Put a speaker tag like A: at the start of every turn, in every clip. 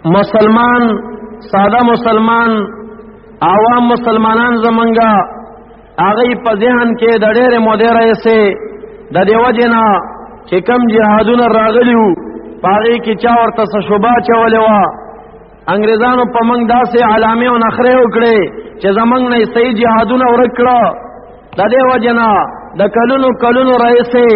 A: مسلمان، ساده مسلمان، عوام مسلمانان زمونږه هغه په ذهن کې د ډېرې مودې راهیسې د دې وجې نه چې کم جهادونه راغلي وو، په هغې کې چا ورته څه شبه اچولې وه. انګریزانو په موږ داسې علامې او نخرې وکړې چې زمونږ نه یې صحیح جهادونه ورک کړه. د دې وجې نه د کلونو کلونو راهیسې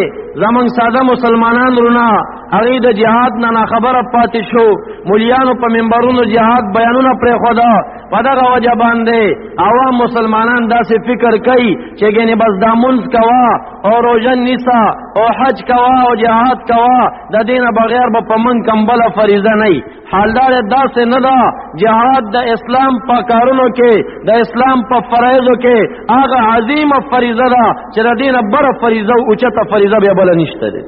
A: زمونږ ساده مسلمانان رونه هغوی د جهاد نه ناخبره پاتې شو. ملیانو په منبرونو جهاد بیانونه پرېښوده. په دغه وجه باندې عوام مسلمانان داسې فکر کوي چې ګنې بس دا مونځ کوه او روژه نیسه او حج کوه او جهاد کوه، د دې نه بغیر به په موږ کوم بله فریضه نه وي. حالدار داسې نه ده. جهاد د اسلام په کارونو کې، د اسلام په فرایضو کې هغه عظیمه فریضه ده چې د دې نه بره فریضه او اوچته فریضه بیا بله نشته ده.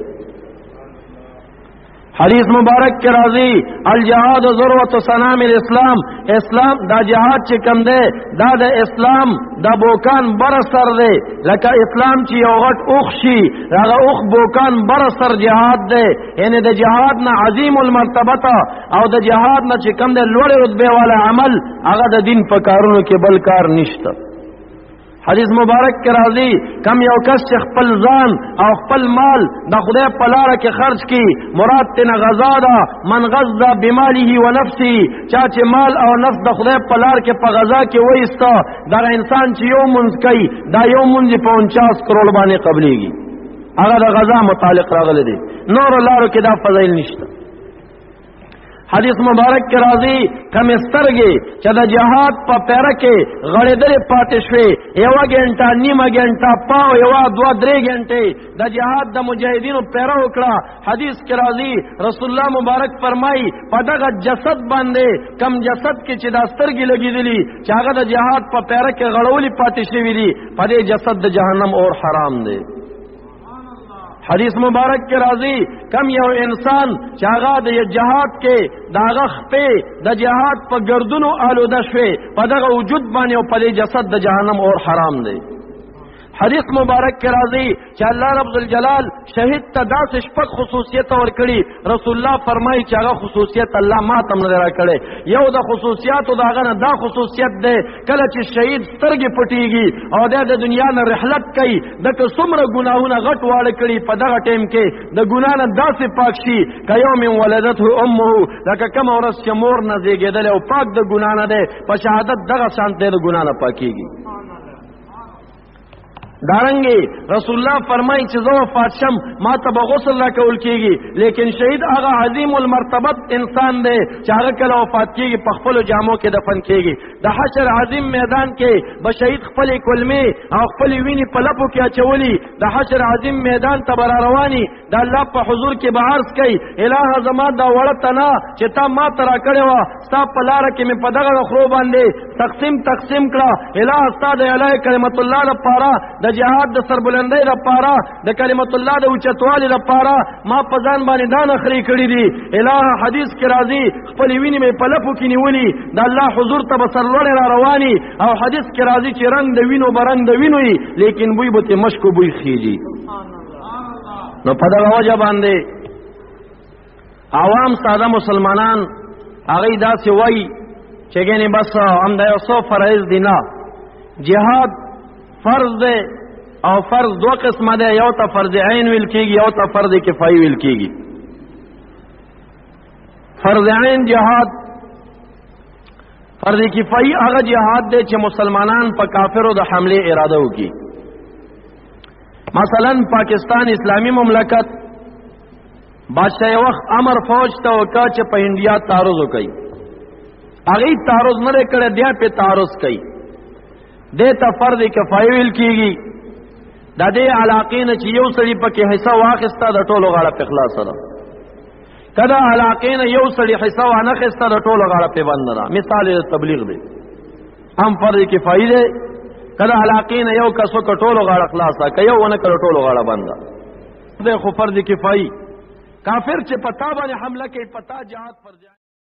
A: حدیث مبارک کې راځي الجهاد ذروة سنام الاسلام. اسلام دا جهاد چې کم دی دا د اسلام د بوکان بر سر دی. لکه اسلام چې یو غټ اوښ شي، هغه اوښ بوکان بر سر جهاد دی. یعنی د جهاد نه عظیم المرتبه او د جهاد نه چې کم دی لوړې رتبې والا عمل، هغه د دین په کارونو کې بل کار نشته. حدیث مبارک کې راځي کم یو کس چې خپل ځان او خپل مال د خدای په لاره کې خرج کړي، مراد ترې غزا ده، من غزا بماله ونفسه، چا چې مال او نفس د خدای په لار کې په غزا کې وایسته، دغه انسان چې یو مونځ کوي دا یو مونځ په 49 کروڑ باندې قبلېږي. هغه د غزا متعلق راغلی دی. نورو لارو کې دا فضایل نشته. حدیث مبارک کې راځي کم سترګې چې د جهاد په پیره کې غړېدلې پاتې شوې، یوه ګنټه، نیمه ګنټه، پاو یوه، دوه، درې ګنټې د جهاد د مجاهدینو پیره وکړه. حدیث کې راځي رسول الله مبارک فرمایي په دغه جسد باندې کم جسد کې چې دا سترګې لګېدلي چې هغه د جهاد په پیره کې غړولې پاتې شوي دي، په دې جسد د جهنم اور حرام دی. حدیث مبارک کې راځي کم یو انسان چې هغه د جهاد کې د هغه خپې د جهاد په ګردونو آلوده شوې، په دغه وجود باندې او په دې جسد د جهنم اور حرام دی. حدیث مبارک کې راځي چې الله رب الجلال شهید ته داسې شپږ خصوصیت ورکړي. رسول الله فرمایي چې هغه خصوصیت الله ما ته هم نه دی راکړی. یو د خصوصیاتو د هغه نه دا خصوصیت دی کله چې شهید سترګې پټېږي او دی د دنیا نه رحلت کوي، ده که څومره ګناهونه غټ واړه کړي په دغه ټایم کې د ګناه نه داسې پاک شي که یوم ولدته امه، لکه کومه ورځ چې مور نه زېږېدلی او پاک د ګناه نه دی، په شهادت دغه شان دی د ګناه نه پاکېږي. دارنګي رسول الله فرمایي چې زه وفات شم ما ته به غسل راکول کېږي، لیکن شهید هغه عظیم المرتبت انسان دی چې هغه کله وفات کېږي په خپلو جامو کې دفن کېږي. د حشر عظیم میدان کې به شهید خپلې کلمې او خپلې وینې په لپو کې اچولي، د حشر عظیم میدان ته به را رواني، د الله په حضور کې به عرض کوي الهه زما دا وړه تنا چې تا ما ته راکړې وه ستا په لاره کې مې په دغه خرو باندې تقسیم تقسیم کړه، الهه ستا د اعلی کلمت الله لپاره، د جهاد د سربلندۍ لپاره، د کلمت الله د اوچتوالي لپاره ما په ځان باندې دا نخرې کړې دي. الهه حدیث کې راځي خپلې وینې مې په لپو کې نیولي، د الله حضور ته به سرلوړی را رواني. او حدیث کې راځي چې رنګ د وینو به رنګ د وینو وي، لیکن بوی به ترې مشکو بوی خېږي. نو په دغه وجه باندې عوام ساده مسلمانان هغوی داسې وایي چې ګنې بس همدا یو څو فرایض دي. نه، جهاد فرض دی او فرض دوه قسمه دی، یو ته فرض عین ویل کېږي، یو ته فرض کفایي ویل کېږي. فرض عین جهاد، فرض کفایي هغه جهاد دی چې مسلمانان په کافرو د حملې اراده وکړي. مثلا پاکستان اسلامی مملکت بادشاہ وخت امر فوج ته وکړ چې په انډیا تعرض وکړي، هغې تعرض نه دی کړی، بیا پې تعرض کوي. دې ته فرض کفایي ویل کېږي. د دې علاقې نه چې یو سړي پکې حصه واخیسته د ټولو غاړه پې خلاصه ده، که د علاقې نه یو سړي حصه وانه خیسته د ټولو غاړه پې بنده ده. مثال یې تبلیغ دی، هم فرض کفایي دی. که د علاقې نه یو کس وکړه ټولو غاړه خلاصه، که یو ونه کړه ټولو غاړه بنده ده. خو فرض کفایي کافر چې په تا باندې حمله کوي په تا جهاد فرض